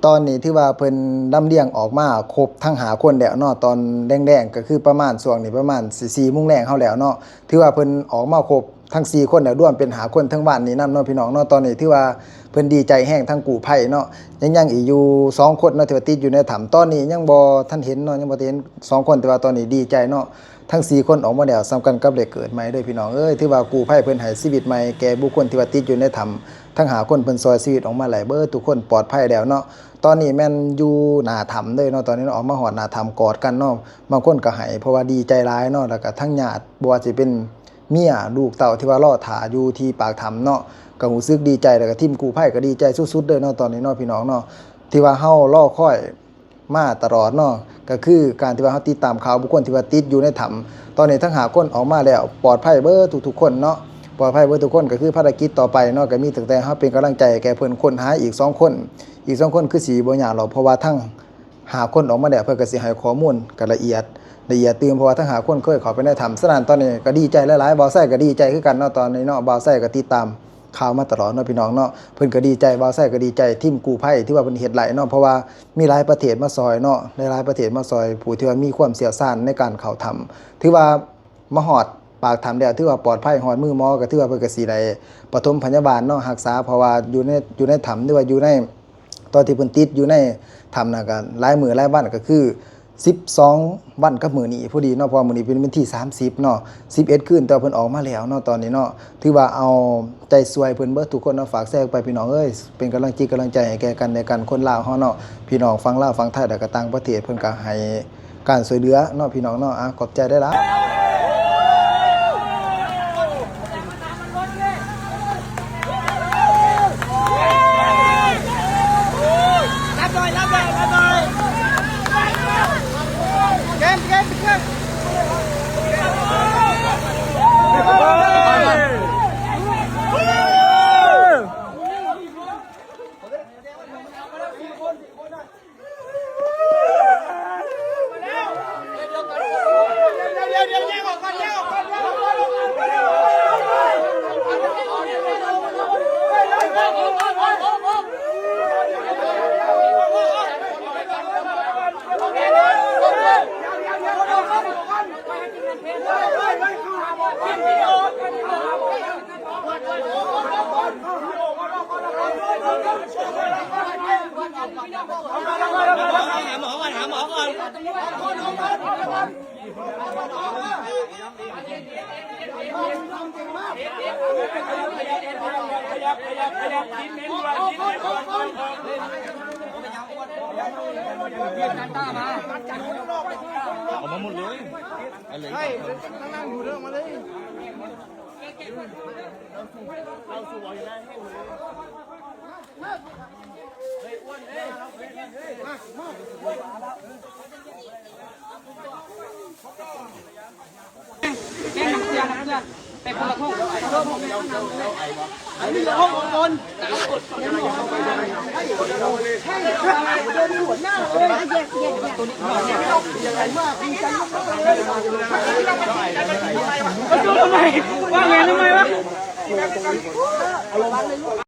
ຕອນນີ້ຖືວ່າເພິ່ນລຳລຽງອອກມາຄົບທັງຫ້າຄົນແລ້ວເນາະ. ຕອນແລງໆ ກໍຄືປະມານ ຊ່ວງນີ້ປະມານສີ່ໂມງແລງເຮົາແລ້ວເນາະ. ຖືວ່າເພິ່ນອອກມາຄົບທັງສີ່ຄົນແລ້ວ ລວມເປັນຫ້າຄົນທັງບ້ານນີ້ນຳເນາະ ພີ່ນ້ອງເນາະ. ຕອນນີ້ຖືວ່າເພິ່ນດີໃຈແຮງ ທາງກູ້ໄພເນາະ ຍັງ ຍັງອີກຢູ່ສອງຄົນເນາະ ທີ່ວ່າຕິດຢູ່ໃນຖ້ຳ. ຕອນນີ້ຍັງບໍ່ທັນເຫັນເນາະ ຍັງບໍ່ທັນເຫັນສອງຄົນ ແຕ່ວ່າຕອນນີ້ດີໃຈເນາະ. ທັງສີ່ຄົນອອກມາແລ້ວ ສ່ຳກັນກັບໄດ້ເກີດໃໝ່ເດີ້ ພີ່ນ້ອງເອີຍ. ຖືວ່າກູ້ໄພເພິ່ນໃຫ້ຊີວິດໃໝ່ແກ່ບຸກຄົນທີ່ວ່າຕິດຢູ່ໃນຖ້ຳ ທັງຫ້າຄົນ. ເພິ່ນຊ່ອຍຊີວິດອອກມາໄດ້ເບິດທຸກຄົນ ປອດໄພແລ້ວເນາະ. ຕອນນີ້ແມ່ນຢູ່ໜ້າຖ້ຳເລີຍເນາະ ຕອນນີ້ເນາະ. ອອກມາຮອດໜ້າຖ້ຳກອດກັນເນາະ ບາງຄົນກໍໄຫ້ ເພາະວ່າດີໃຈຫຼາຍເນາະ. ແລ້ວກໍທັງຍາດ ບໍ່ວ່າຊິເປັນເມຍ ລູກເຕົ້າທີ່ວ່າລໍຖ້າຢູ່ທີ່ປາກຖ້ຳເນາະ ກໍຮູ້ສຶກດີໃຈ. ແລ້ວກໍທີມກູ້ໄພກໍດີໃຈສຸດໆເລີຍເນາະ ຕອນນີ້ເນາະ ພີ່ນ້ອງເນາະ ທີ່ວ່າເຮົາລໍຄອຍ ມາຕະຫຼອດເນາະ. ກໍຄືການທີ່ວ່າເຮົາຕິດຕາມຂ່າວບຸກຄົນທີ່ວ່າຕິດຢູ່ໃນຖ້ຳ ຕອນນີ້ທັງຫ້າຄົນອອກມາແລ້ວ ປອດໄພເບິດທຸກໆຄົນເນາະ ປອດໄພເບິດທຸກຄົນ. ກໍຄືພາລະກິດຕໍ່ໄປເນາະ ກໍມີຕັ້ງແຕ່ເຮົາເປັນກຳລັງໃຈແກ່ເພິ່ນ ຄົ້ນຫາອີກສອງຄົນ ອີກສອງຄົນຄືຊິບໍ່ຍາກດອກ ເພາະວ່າທັງຫ້າຄົນອອກມາແລ້ວ ເພິ່ນກໍຊິໃຫ້ຂໍ້ມູນກໍລະອຽດ ລະອຽດຕື່ມ ເພາະວ່າທັງຫ້າຄົນເຄີຍເຂົ້າໄປໃນຖ້ຳ. ສະນັ້ນຕອນນີ້ກໍດີໃຈຫຼາຍໆ ບ່າວໄຊກໍດີໃຈຄືກັນເນາະ ຕອນນີ້ເນາະ. ບ່າວໄຊກໍຕິດຕາມ ຂ່າວມາຕະຫຼອດເນາະ ພີ່ນ້ອງເນາະ. ເພິ່ນກໍດີໃຈ ບ່າວໄຊກໍດີໃຈ ທີມກູ້ໄພທີ່ວ່າເພິ່ນເຮັດໄດ້ເນາະ ເພາະວ່າມີຫຼາຍປະເທດມາຊ່ອຍເນາະ ຫຼາຍໆປະເທດມາຊ່ອຍ ຜູ້ທີ່ວ່າມີຄວາມຊ່ຽວຊານໃນການເຂົ້າຖ້ຳ ຖືວ່າມາຮອດປາກຖ້ຳແລ້ວ ຖືວ່າປອດໄພ ຮອດມືໝໍ ກໍຖືວ່າເພິ່ນກໍຊິໄດ້ປະຖົມພະຍາບານເນາະ ຮັກສາ ເພາະວ່າຢູ່ໃນ ຢູ່ໃນຖ້ຳ ຫຼືວ່າຢູ່ໃນ ຕອນທີ່ເພິ່ນຕິດຢູ່ໃນຖ້ຳນັ້ນ ກໍຫຼາຍມື້ຫຼາຍວັນ ກໍຄື ສິບສອງວັນກັບມື້ນີ້ພໍດີເນາະ ເພາະວ່າມື້ນີ້ເປັນວັນທີສາມສິບເນາະ ສິບເອັດຄືນ ແຕ່ວ່າເພິ່ນອອກມາແລ້ວເນາະ ຕອນນີ້ເນາະ. ຖືວ່າເອົາໃຈຊ່ວຍເພິ່ນເບິດທຸກຄົນເນາະ. ຝາກແຊອອກໄປ ພີ່ນ້ອງເອີຍ ເປັນກຳລັງຈິດກຳລັງໃຈໃຫ້ແກ່ກັນແລະກັນ ຄົນລາວເຮົາເນາະ ພີ່ນ້ອງຝັ່ງລາວ ຝັ່ງໄທ ແລ້ວກໍຕ່າງປະເທດ ເພິ່ນກໍໃຫ້ການຊ່ວຍເຫຼືອເນາະ ພີ່ນ້ອງເນາະ. ອາ ຂອບໃຈຫຼາຍໆ.